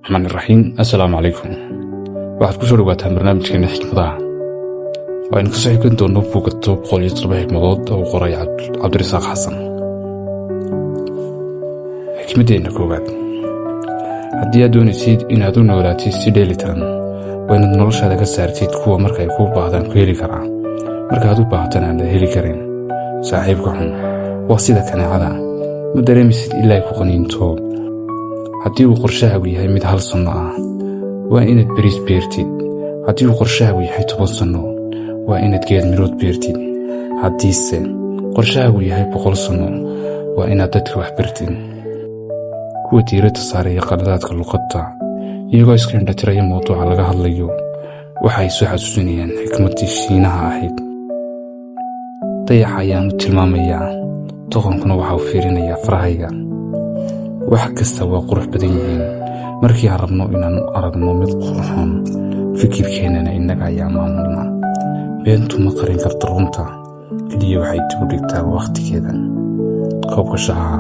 Raxmaan iraxiim. Assalaamu calaykum. Waxaad kusoo dhawaataan barnaamijkeena xikmadaha. Waxaynu kasoo xigan doonno buugga 107 xikmadood oo uu qoray Cabdirasaaq Xasan. Xikmaddeenna koowaad: haddii aad doonaysid inaad u noolaatid si dheelitiran, waa inaad noloshaada ka saartid kuwa markay kuu baahdaan ku heli karaa, markaaad u baahatana aanad heli karin. Saaxiibka xun waa sida kaneecada, ma dareemaysid ilaa ay ku qaniinto. Haddii uu qorshahaagu yahay mid 1 sanno ah, waa inaad beriis beertid. Haddii uu qorshahaagu yahay 10 sanno, waa inaad geed mirood beertid. Haddiise qorshahaagu yahay 100 sanno, waa inaad dadka wax bartid. Kuwa diiradda saaraya qaladaadka luqadda iyagoo iska indhatiraya mawduuca laga hadlayo waxay soo xasuusinayaan xikmaddii Shiinaha ahayd: "Dayaxa ayaan u tilmaamayaa, doqonkuna waxa uu fiirinayaa farahayga." Wax kasta waa qurux badan yihiin markii aan rabno inaan u aragno mid qurxoon, fikirkeennana innaga ayaa maamulna. Beentu ma qarin karto runta, keliya waxay dib u dhigtaa wakhtigeeda. Koobka shaaha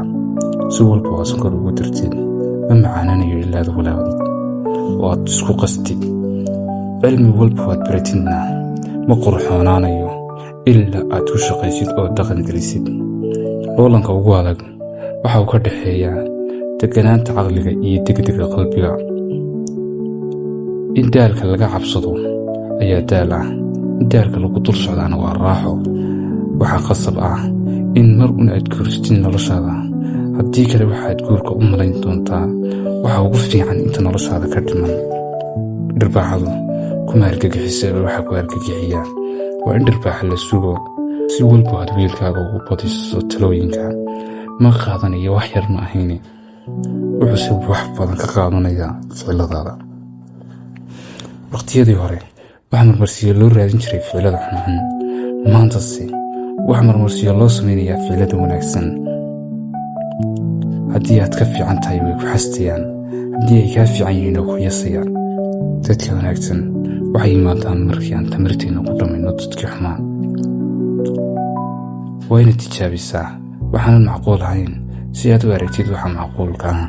si walba oo sonkor ugu dartid ma macaananayo ilaa aad walaaqdid oo aad isku qastid. Cilmi walba waad baratidna ma qurxoonaanayo ilaa aad ku shaqaysid oo dhaqan gelisid. Loolanka ugu adag waxa uu ka dhexeeyaa deganaanta caqliga iyo degdega qalbiga. In daalka laga cabsado ayaa daal ah, in daalka lagu dul socdaana waa raaxo. Waxaa qasab ah in mar un aad guursatid noloshaada, haddii kale waxaad guurka u malayn doontaa waxa ugu fiican inta noloshaada ka dhiman. Dhirbaaxadu kuma argagixisa, waxa ku argagixiya waa in dhirbaaxa la sugo. Si walba aad wiilkaaga ugu badiso talooyinka, ma qaadanayo, wax yar ma ahayne, wuxuuse wax badan ka qaadanayaa ficiladaada. Waqtiyadii hore waxaa marmarsiyo loo raadin jiray ficilada xunxun, maantase waxaa marmarsiyo loo samaynayaa ficilada wanaagsan. Haddii aad ka fiican tahay, way ku xastayaan; haddii ay kaa fiican yihiin, oo ku yasayaan. Dadka wanaagsan waxay yimaadaan markii aan tamarteenna ku dhammayno dadkii xumaa. Waa inaad tijaabisaa waxaanan macquul ahayn si aad u aragtid waxa macquulka ah.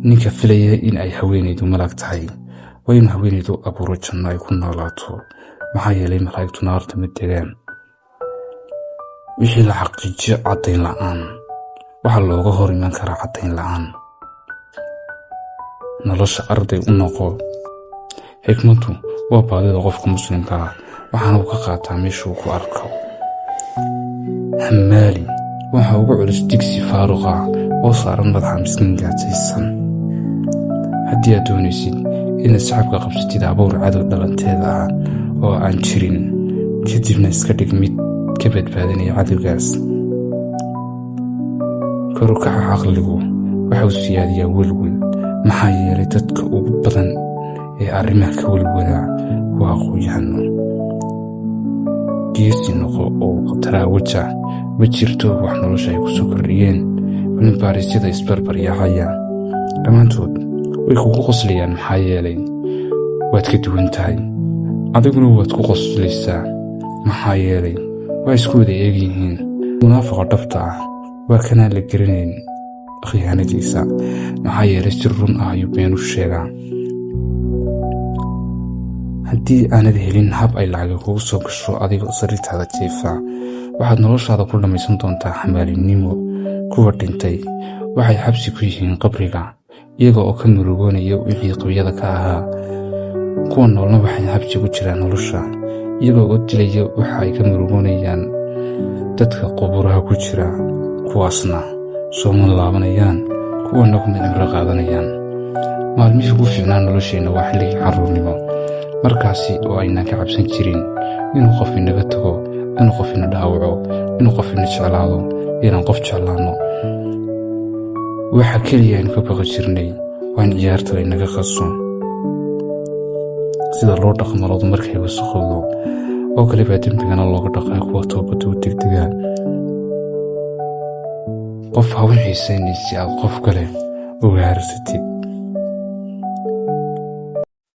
Ninka filaya in ay haweenaydu malag tahay waa inuu haweenaydu abuuro janno ay ku noolaato, maxaa yeelay malaa'igtu naarta ma degaan. Wixii la xaqiijiyo caddayn la'aan waxaa looga hor iman karaa caddayn la'aan. Nolosha arday u noqo. Xikmaddu waa baadida qofka muslimka ah, waxaana uu ka qaataa meeshuu ku arko. Hamaali waxa ugu culus digsi faaruq ah oo saaran madaxa miskiin gaajaysan. Haddii aad doonaysid inaad shacabka qabsatid, abuur cadow dhalanteeda ah oo aan jirin, kadibna iska dhig mid ka badbaadinaya cadowgaas. Kor u kaca caqligu waxa uu siyaadiyaa welwel, maxaa yeelay dadka ugu badan ee arrimaha ka welwelaa waa aqoon-yahano. Geesi noqo oo khataraha wajah. Ma jirto wax nolosha ay ku soo kordhiyeen cilmi-baarisyada isbarbar yaacaya. Dhammaantood way kugu qoslayaan, maxaa yeelay waad ka duwan tahay. Adiguna waad ku qoslaysaa, maxaa yeelay waa isku wada eegyihiin. Munaafaqa dhabta ah waa kanaan la garanayn khiyaanadiisa, maxaa yeelay si run ah ayuu been u sheegaa. Haddii aanad helin hab ay lacagi kugu soo gasho adigoo sariirtaada jiifa, waxaad noloshaada ku dhammaysan doontaa xamaalinimo. Kuwa dhintay waxay xabsi ku yihiin qabriga iyaga oo ka murugoonaya wixii qabyada ka ahaa. Kuwa noolna waxay xabsi ku jiraan nolosha iyaga oo dilaya waxa ay ka murugoonayaan. Dadka qubuuraha ku jira kuwaasna sooma laabanayaan, kuwana kuma cibro qaadanayaan. Maalmihii ugu fiicnaa nolosheenna waa xilligii carruurnimo, markaasi oo aynaan ka cabsan jirin inuu qof inaga tago, inuu qof ina dhaawaco, inuu qof ina jeclaado, inaan qof jeclaanno. Waxa keliya aynu ka baqi jirnay waa in ciyaarta laynaga qaso. Sida loo dhaqmo lo'du markay wasaqowdo oo kale baa dembigana looga dhaqaa kuwa toobadda u degdegaa. Qof ha u xiisaynin si aad qof kale uga harsatid.